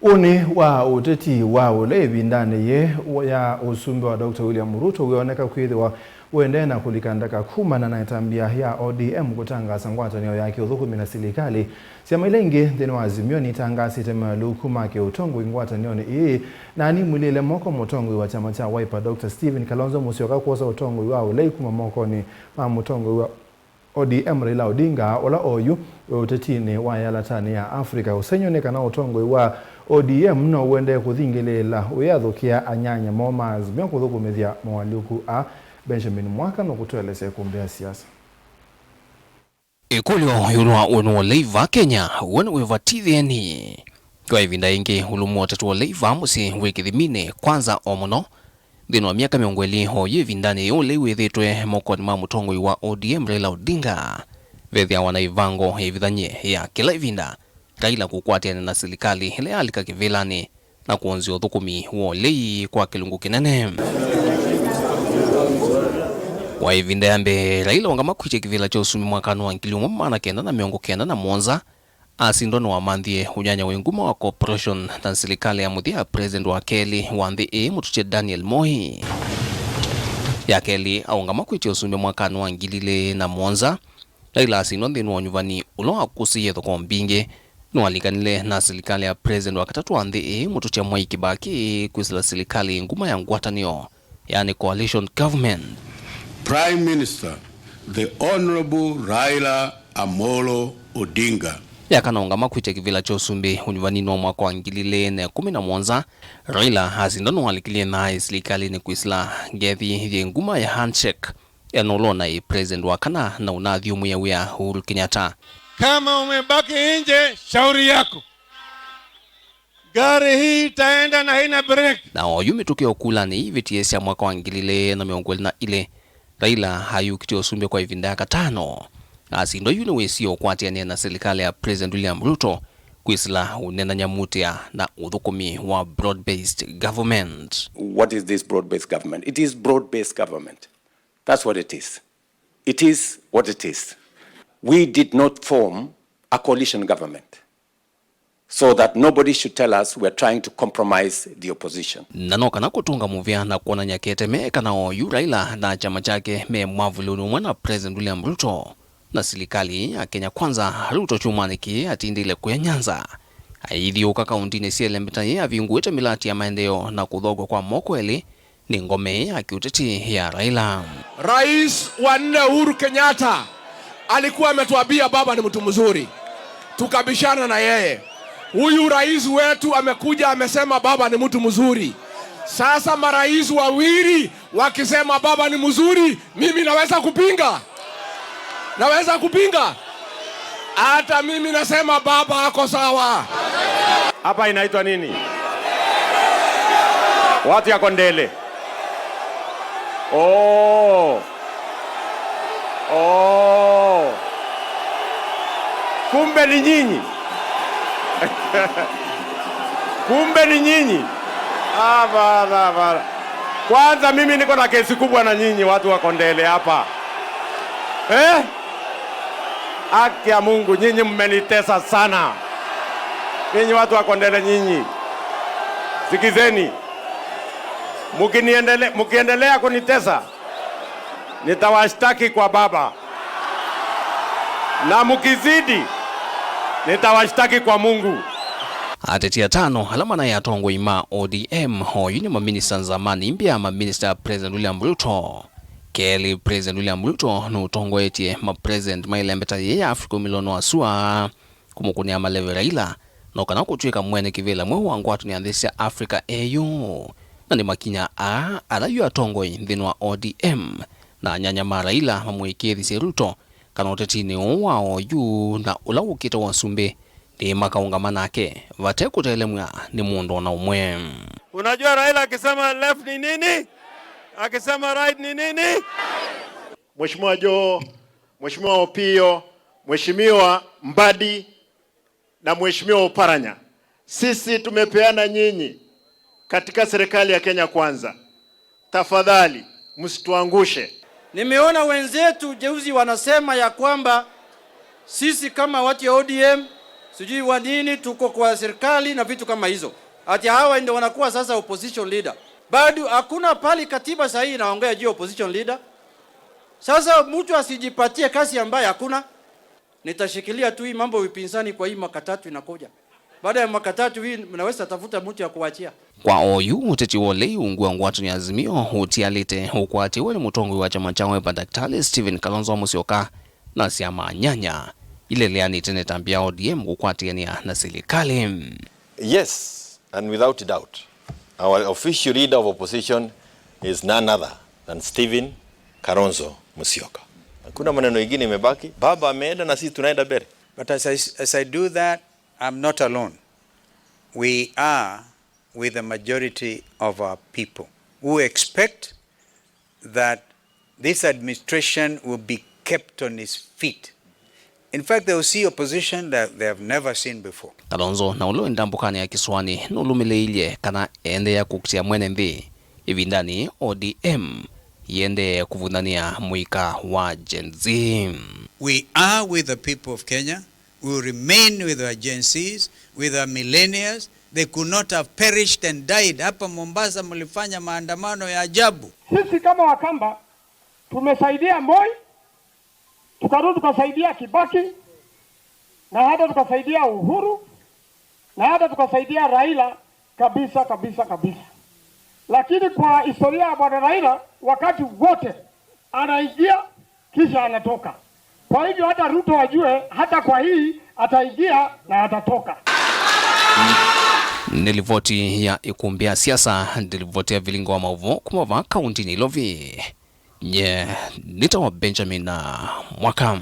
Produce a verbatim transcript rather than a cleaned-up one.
Ũnĩ wa ũteti wa ũla ĩvindanĩ yĩĩ ya ũsumbĩ wa Doctor William Ruto wĩoneka kwĩthĩwa ũendee na kũlika ndaka kumana na ĩtambya ya O D M kũtangaasa ngwatanĩo ya kĩũthũkũmi na silikalĩ. Syama ila ingĩ nthĩnĩ wa Azimio nitangaasĩte moalyũku ma kĩũtongoi ngwatanĩonĩ ĩĩ, na nimwilĩle moko mũtongoi wa kyama kya Wiper Doctor Stephen Kalonzo Musyoka kwosa ũtongoi wa ũlei kuma mokonĩ ma mũtongoi wa O D M Raila Odinga, ũla oyu wĩ ũtetinĩ wa yalatanĩ ya Africa. Ũsengy'o nĩ kana ũtongoi wa O D M no ũendee kũthingĩlĩĩla ũyathũkĩa anyanya moo ma Azimio kũthũkũmĩthya moalyũku aa. Benjamin Mwaka nũkũtũelesya ĩkumbĩ ya siasa. Ĩkũlyo ĩũlũ wa ũnĩ wa ũlei vaa Kenya, w'o nĩ wĩva ti thĩnĩ? Kwa ĩvinda yĩngĩ, ũlũmu wa ũteti wa ũlei vaa mũsyĩ wĩ kĩthiminĩ, kwanza o mũno nthĩnĩ wa myaka mĩongo ĩlĩ oyu ĩvindanĩ yĩĩ ũlei wĩthĩtwe mokonĩ ma mũtongoi wa O D M Raila Odinga. Vethĩawa na ĩvango ĩvithany'e ya kĩla ĩvinda Raila kũkwatĩanĩa na silikalĩ ĩla yalika kĩvĩlanĩ na kwonzya ũthũkũmi wa ũlei kwa kĩlungu kĩnene. Kwa ĩvinda ya mbee, Raila aũngama kwĩtya kĩvĩla kya ũsumbĩ mwakanĩ wa ngili ĩmwe maana kenda na mĩongo kenda na mũonza, asindwa nĩwamanthie ũnyanya wĩ nguma wa corporation na silikalĩ ya mũthya ya president wa kelĩ wa nthĩ ĩĩ mũtũtye Daniel Moi. Ya kelĩ aũngama kwĩtya ũsumbĩ mwakanĩ wa ngili ilĩ na mũonza, Raila asindwa nthĩnĩ wa ũnyuvani ũla wakũsĩie thoko mbingĩ. Nĩwalikanile na silikalĩ ya president wa katatũ wa nthĩ ĩĩ mũtũtya Mwai Kibaki kwĩsĩla silikalĩ nguma ya ngwatanĩo, yaani coalition government. Prime Minister, the Honorable Raila Amolo Odinga. Ya kana aũngama kwĩtya kĩvĩla kya ũsumbĩ ũnyuvaninĩ wa mwaka wa ngili ilĩ na ĩkũmi na mũonza, Raila asindwa nĩwalikilie naĩ silikalĩnĩ kwĩsĩla ngethi yĩ nguma ya handshake. Ena ũla ũnaĩ president wa kana na ũnathyũmũĩa wĩa Uhuru Kenyatta. Kama umebaki nje, shauri yako. Gari hii itaenda na haina breki. Na oyu mĩtũkĩ ya ũkulanĩ ivĩtie sya mwaka wa ngili ilĩ na mĩongo ĩlĩ na ilĩ, Raila ayũkitye ũsumbĩ kwa ĩvinda ya katano. Asindwa yu nĩwĩsie ũkwatĩanĩa na silikalĩ ya President William Ruto kwĩsĩla ũnenany'a mũtĩa na ũthũkũmi wa broad-based government. What is this broad-based government? It is broad-based government. That's what it is. It is what it is. We did not form a coalition government so that nobody should tell us we are trying to compromise the opposition. Na no kana kũtũnga mũvea na kwonany'a keteme kana oyu Raila na kyama kyake me mwavulĩonĩ ũmwe na President William Ruto na silikalĩ ya Kenya Kwanza. Ruto kyumwanĩ kĩĩ atindĩile kũya Nyanza, aithyũũka kaũntĩnĩ sya ĩlembeta yĩĩ avingũĩte mĩlati ya maendeeo na kũthokwa kwa moko elĩ nĩ ngome ya kĩũteti ya Raila. Rais wa nne Uhuru Kenyatta alikuwa ametuambia baba ni mtu mzuri, tukabishana na yeye. Huyu rais wetu amekuja amesema baba ni mtu mzuri. Sasa marais wawili wakisema baba ni mzuri, mimi naweza kupinga? Naweza kupinga? Hata mimi nasema baba ako sawa. Hapa inaitwa nini? Watu ya Kondele. Oh. Oh. Kumbe ni nyinyi. Kumbe ni nyinyi. Hapana, hapana. Kwanza mimi niko na kesi kubwa na nyinyi watu wa Kondele hapa. Eh? Haki ya Mungu, nyinyi mmenitesa sana. Nyinyi watu wa Kondele nyinyi. Sikizeni. Mkiniendele-, mkiendelea kunitesa, nitawashtaki kwa baba. Na mkizidi, nitawashtaki kwa Mungu. Ateti atano ala manaĩ atongoi ma O D M oyu nĩ maminista nzamani mbĩa ya maminista ya President William Ruto. Kelĩ, President William Ruto nũtongoetye ma president ma ĩlembeta yĩĩ ya Africa ũmĩlonĩ wa sua kũmũkũnĩa maleve Raila, no kana kũtw'ĩka mwene kĩvĩla mweũ wa ngwatanĩo ya nthĩ sya Africa A U. Na nĩ makinya aa ala yu atongoi nthĩnĩ wa O D M na anyanya ma Raila mamũĩkĩĩthisye Ruto kana ũtetinĩ ũũ wa oyu na ũla wũkĩte wa ũsumbĩ nĩ makaũngama nake vate kũtelemw'a nĩ mũndũ o na ũmwe. Unajua Raila akisema left ni nini? Akisema right ni nini? Mheshimiwa Joho, Mheshimiwa Opiyo, Mheshimiwa Mbadi na Mheshimiwa Oparanya, sisi tumepeana nyinyi katika serikali ya Kenya Kwanza. Tafadhali, msituangushe. Nimeona wenzetu juzi wanasema ya kwamba sisi kama watu ya O D M Sijui wa nini, tuko kwa serikali na vitu kama hizo. Ati hawa ndio wanakuwa sasa opposition leader. Bado hakuna pali katiba sahihi inaongea juu ya opposition leader. Sasa mtu asijipatie kazi ambaye hakuna. Nitashikilia tu hii mambo ya upinzani kwa hii mwaka tatu inakuja. Baada ya mwaka tatu hii, mnaweza tafuta mtu ya kuachia. Kwa oyu, ũteti wa ũlei ungu wa ngwatanĩo ya Azimio ũtialĩte ũkwatiwe nĩ mũtongoi wa kyama kya Wiper, Daktari Stephen Kalonzo Musyoka, na syama nyanya ileleanĩte na ĩtambya ya O D M kũkwatĩanĩa na silikalĩ. Yes, and without doubt, our official leader of opposition is none other than Stephen Kalonzo Musyoka. Hakuna maneno ingine imebaki. Baba ameenda na sisi tunaenda mbele. But as I, as I do that, I'm not alone. We are with the majority of our people who expect that this administration will be kept on its feet. In fact, they will see opposition that they have never seen before. Kalonzo, na ũla wĩ ndambũkanĩ ya kĩsũanĩ, nũlũmĩlĩilye kana eendeea kũkitĩa mwene nthĩ ĩvindanĩ O D M yĩendee kũvũthanĩa mũika wa Gen Z. We are with the people of Kenya. We will remain with our Gen Zs, with our millennials. They could not have perished and died. Hapa Mombasa mlifanya maandamano ya ajabu. Sisi kama Wakamba tumesaidia Moi, tukarudi tukasaidia Kibaki, na hata tukasaidia Uhuru, na hata tukasaidia Raila kabisa, kabisa, kabisa. Lakini kwa historia ya Bwana Raila, wakati wote anaingia kisha anatoka. Kwa hivyo hata Ruto ajue, hata kwa hii ataingia na atatoka. Nĩ livoti ya ĩkumbĩ ya siasa, nĩ livoti ya vilingo wa maũvoo kuma vaa kaunti Nairobi. Nye nĩtawa Benjamin Mwaka.